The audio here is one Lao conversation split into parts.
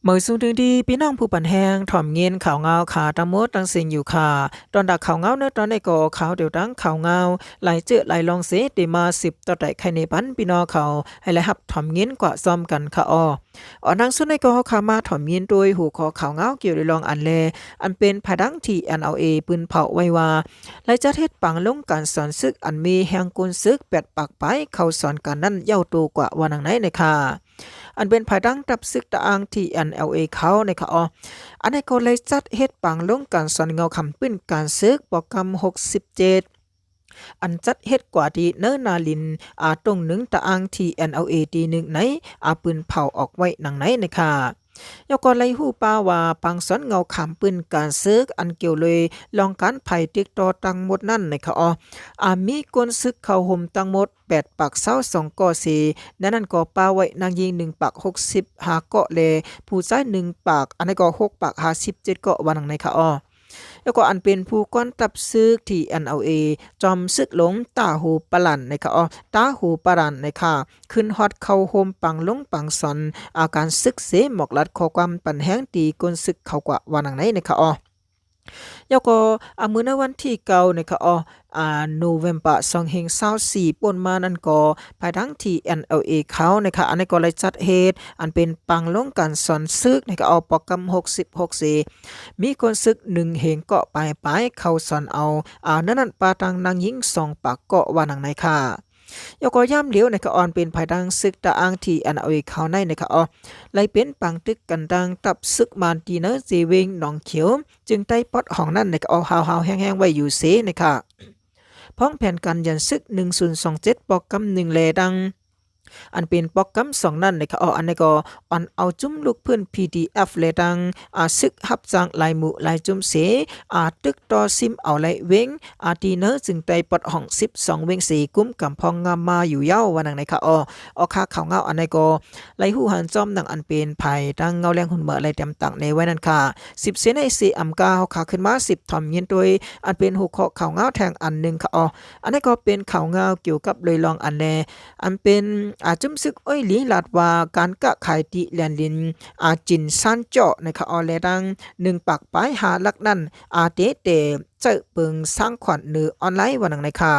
ເມີສູງເຖິງດີ ພີ່ນ້ອງຜູ້ປັນແຮງ ຖອມຍິນຂ່າວງາວຂ້າທັງໝົດທັງສິ້ນຢູ່ຄ່າ. ຕອນດາຂ່າວງາວໃນຕອນນີ້ກໍ ຂ່າວດຽວທັງຂ່າວງາວ ຫຼາຍເຈີຫຼາຍລອງເສ ເດມາສືບຕໍ່ໄດ້ໄຂແນປັນພີ່ນ້ອງເຂົາ ໃຫ້ໄດ້ຮັບຖອມຍິນກວ່າຊ້ອມກັນຄ່າອໍ. ອອນທາງສຸດນີ້ກໍເຮົາຂ້າມາຖອມຍິນໂດຍຫົວຂໍ້ຂ່າວງາວກ່ຽວດອຍລອງອັນແລ ອັນເປັນພາຍຫຼັງທີ່ NLA ປືນເຜົາໄວ້ວ່າ ໄດ້ຈັດເຮັດປາງລົງການສອນສຶກ ອັນມີແຮງກົນສຶກແປດປາກປາຍ ເຂົ້າສອນການນັ້ນເຍົາໂຕກວ່າ ວ່າໜັງໃນນະຄ່າ. ອັນເປັນພາຍຫຼັງທັບສຶກຕາອ່າງທີ່ NLA ເຂົານະຄ່າອໍ ອັນນີ້ກໍໄດ້ຈັດເຮັດປາງລົງການສອນເຫງົ້າຄຳປືນການສຶກ ປອກກຳຫົກສິບເຈັດ ອັນຈັດເຮັດກວ່າທີ່ເນີນາລິນ ອາ ຕົງໜຶ່ງຕາອ່າງທີ່ NLA ທີໜຶ່ງໃນ ອາ ປືນເຜົາອອກໄວ້ໜັງໃນນະຄ່າ. ແລ້ວກໍໄດ້ຮູ້ປາວ່າ ປາງສອນເຫງົ້າຄຳປືນການສຶກ ອັນກ່ຽວໂດຍລອງການໄພຕິດຕໍ່ທັງໝົດນັ້ນນະຄ່າອໍ ອາ ມີກົນສຶກເຂົ້າໂຮມທັງໝົດ ແປດປາກຊາວສອງເກາະເສ ໃນນັ້ນກໍປະໄວ້ນາງຍິງໜຶ່ງປາກຫົກສິບຫ້າເກາະ ແລະ ຜູ້ຊາຍໜຶ່ງປາກ ອັນນີ້ກໍຫົກປາກຫ້າສິບເຈັດເກາະ ວ່າໜັງໃນຄ່າອໍ. ແລ້ວກໍອັນເປັນຜູ້ກອນທັບຊຶກທີ່ NLA ຈອມຊຶກຫຼົງຕາໂຮປາລັນນະຄ່າອໍ ຕາໂຮປາລັນນະຄ່າ ຂຶ້ນຮອດເຂົ້າໂຮມປາງລົງປາງສອນ ອາ ການຊຶກເສ ມອກລັດຂໍ້ຄວາມປັນແຮງຕີກົນຊຶກເຂົາກວ່າ ວ່າໜັງໃນນະຄ່າອໍ. ແລ້ວກໍ ອາ ມື້ໃນວັນທີເກົ້ານະຄ່າອໍ ອາ ໂນເວັມເບີ ສອງພັນຊາວສີ່ ປົນມານັ້ນກໍ ພາຍຫຼັງທີ່ NLA ເຂົານະຄ່າ ອັນນີ້ກໍໄດ້ຈັດເຮັດ ອັນເປັນປາງລົງການສອນຊຶກນະຄ່າອໍ ປອກກຳຫົກສິບຫົກເສ ມີຄົນຊຶກໜຶ່ງເຮງເກາະປາຍໆ ເຂົ້າສອນເອົາ ອາ ໃນນັ້ນປະທັງນາງຍິງສອງປາກເກາະ ວ່າໜັງໃນຄ່າ. ແລ້ວກໍຍາມດຽວນະຄ່າ ອັນເປັນພາຍຫຼັງຊຶກຕາອ່າງທີ່ NLA ເຂົາໃນນະຄ່າອໍ ໄດ້ເປັນປາງຕຶກກັນດັ່ງທັບຊຶກມານທີ່ໃນເຊເວັງໜອງຂຽວ ຈຶ່ງໄດ້ປອດຫ້ອງນັ້ນນະຄ່າອໍ ຫ້າວໆແຮງໆໄວ້ຢູ່ເສນະຄ່າ. ພ້ອມແຜນການຢັນຊຶກໜຶ່ງສູນສອງເຈັດ ປອກກຳໜຶ່ງ ແລະ ດັ່ງ ອັນເປັນປອກກຳສອງນັ້ນນະຄ່າອໍ ອັນນີ້ກໍ ອັນເອົາຈຸ້ມລູກພື້ນ PDF ແລະ ທັງ ອາ ຊຶກຮັບຈ້າງຫຼາຍໝູ່ຫຼາຍຈຸ້ມເສ ອາ ຕຶກຕໍ່ຊິມເອົາຫຼາຍເວັງ ອາ ທີ່ເນີຈຶ່ງໄດ້ປອດຫ້ອງສິບສອງເວັງເສ ກຸມກຳພອງງາມມາຢູ່ເຍົາ ວ່າໜັງໃນຄ່າອໍ. ອອກຄ່າຂ່າວງາວອັນນີ້ກໍໄດ້ຮູ້ຫັນຈອມໜັງອັນເປັນພາຍທາງເງົາແລງຫຸນເມືອໄດ້ຕຽມຕາງແນໄວ້ນັ້ນຄ່າ. ສິບເສນໃນເສອຳກາ ເຮົາຂ້າຂຶ້ນມາສືບຖອມຍິນໂດຍ ອັນເປັນຫົວຂໍ້ຂ່າວງາວແທງອັນໜຶ່ງຄ່າອໍ. ອັນນີ້ກໍເປັນຂ່າວງາວກ່ຽວກັບໂດຍລອງອັນແລ ອັນເປັນ ອາ ຈຸ້ມຊຶກໂອ້ຍຫຼີລາດວ່າ ການຄ້າຂາຍທີ່ແດນດິນ ອາ ຈີນຊານເຈາະນະຄ່າອໍ ແລະ ທັງໜຶ່ງປາກປາຍຫ້າຫຼັກນັ້ນ ອາ ເຕະແຕ່ໃຊ້ເປິງສ້າງຂວັນເນີອອນລາຍ ວ່າໜັງໃນຄ່າ.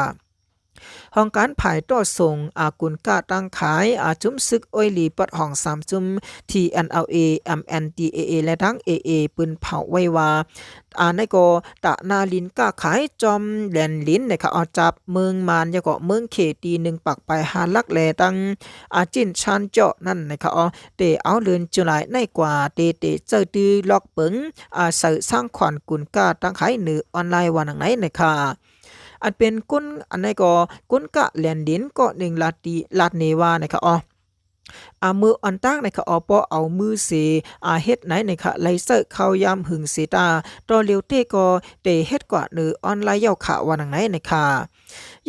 ຫ້ອງການຝ່າຍຕໍ່ສົ່ງ ອາ ກຸນຄ້າຕ່າງຂາຍ ອາ ຈຸ້ມຊຶກໂອ້ຍຫຼີປອດຫ້ອງສາມຈຸ້ມ ທີ່ NLA MNDAA ແລະ ທັງ AA ປືນເຜົາໄວ້ວ່າ ອາ ໃນກໍຕະໜ້າລິນຄ້າຂາຍຈອມແດນລິນນະຄ່າອໍ ຈາກເມືອງມານ ແລ້ວກໍເມືອງເຂດໜຶ່ງປາກປາຍຫ້າຫຼັກ ແລະ ທັງ ອາ ຈີນຊານເຈາະນັ້ນນະຄ່າອໍ ແຕ່ເອົາເດືອນຈຸລາຍໃນກວ່າ ເຕະແຕ່ໃຊ້ຕື້ລັອກເປິງ ອາ ໃຊ້ສ້າງຂວັນກຸນຄ້າຕ່າງຂາຍເນີອອນລາຍ ວ່າໜັງໃນນະຄ່າ. ອັນເປັນກຸນ ອັນໃດກໍກຸນກະແລນດິນເກາະໜຶ່ງລາດຕິ ລາດເນວ່ານະຄ່າອໍ ອາ ເມື່ອອອນຕາງນະຄ່າອໍ ບໍ່ເອົາມືເສ ອາ ເຮັດໃນນະຄ່າ ໄລ່ໃຊ້ເຂົ້າຍາມຫຶງເສຕາ ຕໍ່ຫຼຽວເຕະກໍເຕະເຮັດກວ່າເນີອອນລາຍເຍົາຂາ ວ່າໜັງໃນນະຄ່າ.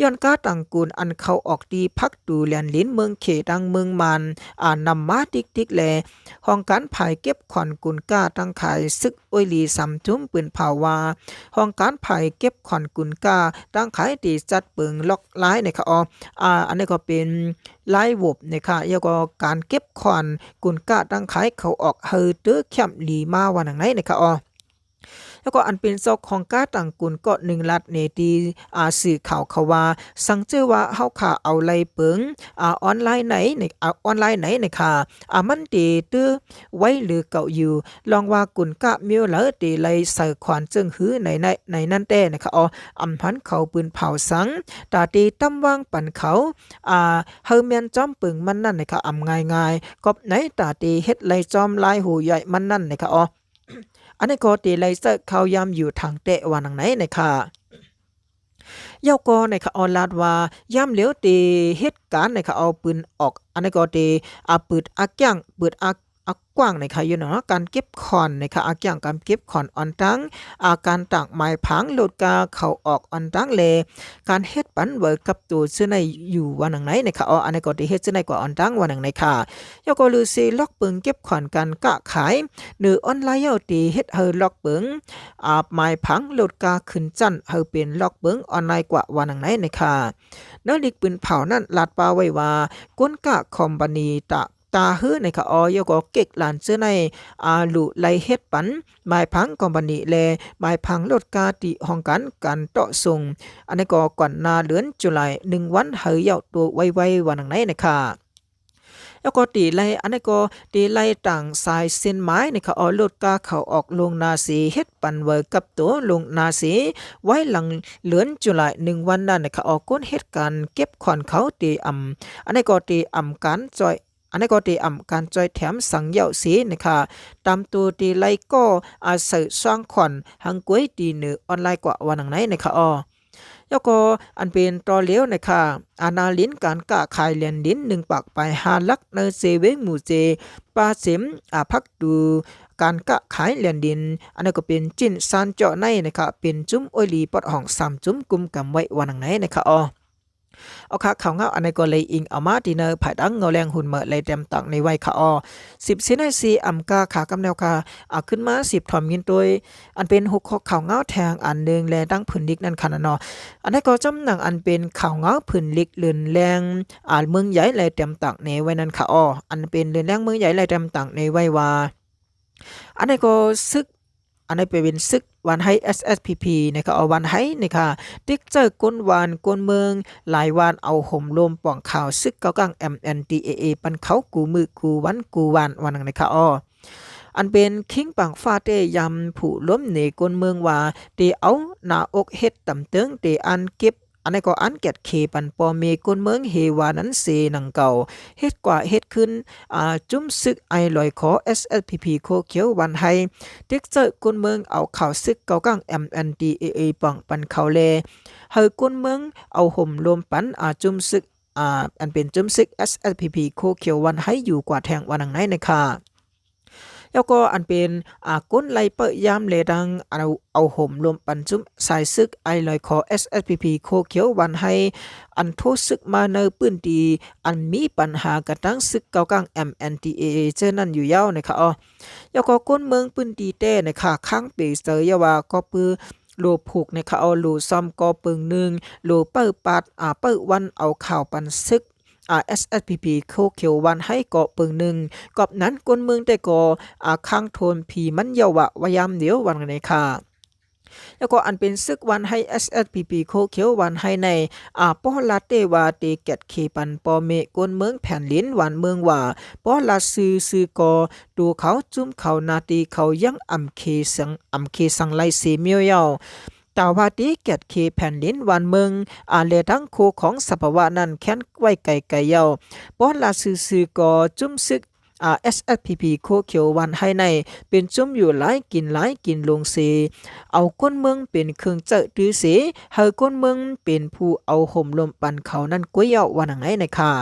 ຍ້ອນກາຕັງກຸນອັນເຂົ້າອອກທີ່ພັກຕູແລນດິນເມືອງເຂດທາງເມືອງມານ ອາ ນຳມາຕິກໆ ແລະ ຫ້ອງການຝ່າຍເກັບຂວັນກຸນກະຕ່າງຂາຍຊຶກ ໂອ້ຍຫຼີສາມຈຸ້ມ ປືນເຜົາວ່າ ຫ້ອງການຝ່າຍເກັບຂວັນກຸນກະຕ່າງຂາຍໄດ້ຈັດເປິງລັອກລາຍນະຄ່າອໍ ອາ ອັນນີ້ກໍເປັນລາຍວົບນະຄ່າ ແລ້ວກໍການເກັບຂວັນກຸນກະຕ່າງຂາຍເຂົ້າອອກໃຫ້ເຕີແຄມດີມາ ວ່າໜັງໃນນະຄ່າອໍ. ແລ້ວກໍອັນເປັນເຈົ້າຂອງກະຕັງກຸນເກາະໜຶ່ງລາດເນຕີ ອາ ສື່ຂ່າວເຂົາວ່າ ສັງເຈີວ່າເຮົາຂ້າເອົາໄລ່ເປິງ ອາ ອອນລາຍໃນ ອາ ອອນລາຍໃນນະຄ່າ ອາ ມັນເຕເຕີ ໄວຫຼືເກົ່າຢູ່ ລອງວ່າກຸນກະມີວເລີເຕໄລໃສ່ຂວານເຈິງຮືໃນ ໃນ ໃນນັ້ນແຕ່ນະຄ່າອໍ ອຳພັນເຂົາປືນເຜົາສັງ ຕາເຕຕຳວາງປັນເຂົາ ອາ ເຮົາແມ່ນຈອມເປິງມັນນັ້ນນະຄ່າ ອຳງ່າຍໆ ກອບໃນຕາເຕເຮັດໄລ່ຈອມລາຍໂຫໃຫຍ່ມັນນັ້ນນະຄ່າອໍ ອັນນີ້ກໍເຕໄລ່ໃຊ້ເຂົ້າຍາມຢູ່ທາງແຕະ ວ່າໜັງໃນນະຄ່າ. ເຍົາກໍນະຄ່າ ອອນລາດວ່າ ຍາມຫຼຽວເຕເຮັດການນະຄ່າ ເອົາປືນອອກ ອັນນີ້ກໍເຕ ອາ ປືດອາກວ້າງ ປືດອາ ອາກວ້າງນະຄ່າ ຢູ່ເນາະ ການເກັບຂວັນນະຄ່າ ອາກວ້າງການເກັບຂວັນອອນຕາງ ອາ ການຕາກໝາຍຜັງລົດກາເຂົ້າອອກອອນຕາງ ແລະ ການເຮັດປັນເວີກັບໂຕຊື່ໃນຢູ່ ວ່າໜັງໃນນະຄ່າ ອາ ອັນນີ້ກໍເຕເຮັດຊື່ໃນກວ່າອອນຕາງ ວ່າໜັງໃນຄ່າ. ເຍົາກໍລືເຊລັອກເປິງເກັບຂວັນການຄ້າຂາຍເນີອອນລາຍ ເຍົາເຕເຮັດໃຫ້ລັອກເປິງ ອາ ໝາຍຜັງລົດກາຂຶ້ນຊັ້ນ ໃຫ້ເປັນລັອກເປິງອອນລາຍກວ່າ ວ່າໜັງໃນນະຄ່າ. ເນີລິກປືນເຜົານັ້ນລາດວ່າໄວ້ວ່າ ກົນກະຄອມພານີຕະ ຕາຮື ນະຄະ ອອ ແລ້ວກໍເກັກຫຼານເຈີໃນ ອາ ຫຼູໄລ່ເຮັດປັນ ໝາຍຜັງກອມພານີ ແລະ ໝາຍຜັງລົດກາທີ່ຫ້ອງການການເຕາະສົ່ງ ອັນນີ້ກໍກ່ອນໜ້າເດືອນຈຸລາຍໜຶ່ງວັນ ໃຫ້ເຍົາໂຕໄວໆ ວ່າໜັງໃນນະຄະ. ແລ້ວກໍຕີໄລ່ ອັນນີ້ກໍຕີໄລ່ຕັ້ງສາຍເສັ້ນໝາຍນະຄະ ເອົາລົດກາເຂົ້າອອກລ່ວງໜ້າເສ ເຮັດປັນໃບກັບໂຕລ່ວງໜ້າເສ ໄວ້ຫຼັງເດືອນຈຸລາຍໜຶ່ງວັນນັ້ນນະຄະ ເອົາຄົນເຮັດການເກັບຂອນເຂົາເຕຍອຳ ອັນນີ້ກໍເຕຍອຳການຊ່ອຍ ອັນນີ້ກໍເຕຍອຳການຊ່ອຍແຖມສັງເຍົາເສນະຄະ ຕາມໂຕເຕໄລ່ກໍອາໄສສ້າງຂວັນຮັງກວຍຕີເໜີອອນລາຍກວ່າ ວ່າໜັງໃນນະຄະ ອອ. ແລ້ວກໍອັນເປັນຕໍ່ເລວນະຄະ ອານາລິນການຄ້າຂາຍແລນດິນໜຶ່ງປາກປາຍຫ້າຫຼັກ ໃນເຊເວັງໝູ່ເຈ ປາເສັມ ອາ ພັກດູການຄ້າຂາຍແລນດິນ ອັນນັ້ນກໍເປັນຈິ້ນຊານເຈາະໃນນະຄະ ເປັນຈຸ້ມໂອຍຫຼີປອດຫ້ອງສາມຈຸ້ມກຸມກຳໄວ້ ວ່າໜັງໃນນະຄະ ອອ. ເອົາຄະ ຂ່າວເງົາອັນນີ້ກໍໄດ້ອີງເອົາມາທີ່ໃນພາຍຫຼັງເງົາແລງຮຸ່ນເໝີໄດ້ແຕ້ມຕັ້ງໃນໄວ້ຄະ ອອ. ສິບສີ່ນາທີສີ່ອຳກາຄະ ກຳແນວຄະ ອາ ຂຶ້ນມາສິບທອມຍິນໂດຍ ອັນເປັນຫົວຂໍ້ຂ່າວເງົາແທງອັນໜຶ່ງ ແລະ ດັ່ງພື້ນດິກນັ້ນຄະນະເນາະ. ອັນນີ້ກໍຈຳໜັງອັນເປັນຂ່າວເງົາພື້ນດິກເລື່ອນແລງ ອາ ເມືອງໃຫຍ່ ແລະ ແຕ້ມຕັ້ງໃນໄວ້ນັ້ນຄະ ອອ. ອັນເປັນເລື່ອນແລງເມືອງໃຫຍ່ ແລະ ແຕ້ມຕັ້ງໃນໄວ້ວ່າ ອັນນີ້ກໍຊຶກ ອັນນີ້ເປັນຊຶກຫວານໄຮ ເອສເອສພີພີ ນະຄະ ເອົາຫວານໄຮນະຄະ ຕິກໃຈກວນບ້ານກວນເມືອງ ຫຼາຍບ້ານເອົາໂຮມລົມປອງຂ່າວຊຶກເກົ່າກ້າງ ເອັມເອັນທີເອເອ ປັນເຂົາກູ່ມື້ກູ່ວັນກູ່ວານ ວ່າໜັງໃນນະຄະ ອອ. ອັນເປັນຄິງປາງຟ້າເຕຍາມຜູ້ລົມເນກວນເມືອງວ່າ ເຕເອົາໜ້າອົກເຮັດຕຳເຕີງ ເຕອັນເກັບ ອັນນີ້ກໍອັນແກດເຂປັນພໍ່ແມ່ກວນເມືອງເຮວ່ານັ້ນເສໜັງເກົ່າ ເຮັດກວ່າເຮັດຄືນ ອາ ຈຸ້ມຊຶກອ້າຍລອຍຂໍ ເອສເອສພີພີ ໂຄຂຽວຫວານໄຮ ຕິກໃຈກວນເມືອງເອົາຂ່າວຊຶກເກົ່າກ້າງ ເອັມເອັນທີເອເອ ປ້ອງປັນເຂົາແລ ໃຫ້ກວນເມືອງເອົາໂຮມລົມປັນ ອາ ຈຸ້ມຊຶກ ອາ ອັນເປັນຈຸ້ມຊຶກ ເອສເອສພີພີ ໂຄຂຽວຫວານໄຮຢູ່ກວ່າແທງ ວ່າໜັງໃນນະຄະ. ແລ້ວກໍອັນເປັນ ອາ ກົນໄລ່ເປີ້ຍາມ ແລະ ດັ່ງ ເອົາ ເອົາໂຮມລົມປັນຈຸ້ມຊາຍຊຶກອ້າຍລອຍຂໍ ເອສເອສພີພີ ໂຄຂຽວຫວານໄຮ ອັນໂທຊຶກມາໃນພື້ນທີ່ ອັນມີປັນຫາກະຕັ້ງຊຶກເກົ່າກ້າງ ເອັມເອັນທີເອເອ ເຈີນັ້ນຢູ່ຍາວນະຄະ ອອ. ແລ້ວກໍຄົນເມືອງພື້ນທີ່ແຕ້ນະຄະ ຄ້າງເປເຊີຍາວ່າກໍປືໂລຜູກນະຄະ ເອົາໂລຊອມກໍເປິງໜຶ່ງ ໂລເປີ້ຍປາດ ອາ ເປີ້ຍວັນເອົາຂ່າວປັນຊຶກ ອາ ເອສເອສພີພີ ໂຄຂຽວຫວານໄຮກໍເປິງໜຶ່ງ ກອບນັ້ນຄົນເມືອງແຕ່ກໍ ອາ ຄ້າງໂທນພີມັນເຍົາວະວະຍາມດຽວ ວ່າໜັງໃນນະຄະ. ແລ້ວກໍອັນເປັນຊຶກຫວານໄຮ ເອສເອສພີພີ ໂຄຂຽວຫວານໄຮໃນ ອາ ປໍລາເຕວ່າເຕແກດເຂປັນພໍ່ແມ່ກວນເມືອງແຜ່ນດິນຫວານເມືອງວ່າ ປໍລາຊື່ໆກໍ ໂຕເຂົາຈຸ້ມເຂົາໜ້າທີ່ເຂົາຍັງອຳເຄສັງ ອຳເຄສັງໄລເສມຽວເຍົາ ຕາວ່າຕິແກດເຂແຜ່ນດິນຫວານເມືອງ ອາ ແລະ ທັງໂຄຂອງສະພາວະນັ້ນແຄ້ນໄວ້ໄກໆເຍົາ ປ້ອນລາຊື່ໆກໍຈຸ້ມຊຶກ ອາ ເອສເອສພີພີ ໂຄຂຽວຫວານໄຮໃນ ເປັນຈຸ້ມຢູ່ຫຼາຍກິນຫຼາຍກິນລົງເສ ເອົາຄົນເມືອງເປັນເຄື່ອງໃຊ້ຕື້ເສ ໃຫ້ຄົນເມືອງເປັນຜູ້ເອົາໂຮມລົມປັນເຂົານັ້ນກວ່າເຍົາ ວ່າໜັງໃນນະຄະ.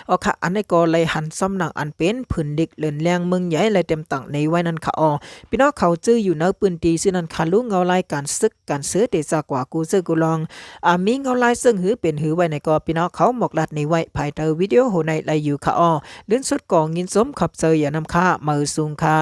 ເອົາຄະ ອັນນີ້ກໍໄດ້ຫັນຊອມໜັງອັນເປັນພື້ນດິກເລື່ອນແລງເມືອງໃຫຍ່ ແລະ ເຕັມຕັ້ງໃນໄວ້ນັ້ນຄະ ເອົາ ພີ່ນ້ອງເຂົາຈື່ຢູ່ໃນພື້ນທີ່ຊື່ນັ້ນຄະ ຮູ້ເງົາລາຍການຊຶກການເສືອເຕຈາກວ່າກູເຈີກູລອງ ອາ ມີເງົາລາຍເຊິ່ງຫືເປັນຫືໄວ້ໃນກໍ ພີ່ນ້ອງເຂົາໝອກລັດໃນໄວ້ພາຍໃຕ້ວິດີໂອໃນໄດ້ຢູ່ຄະ ເອົາ ເລື່ອນສຸດກໍຍິນຊົມຂອບໃຈຢ່ານຳຄະ ມາສູງຄະ.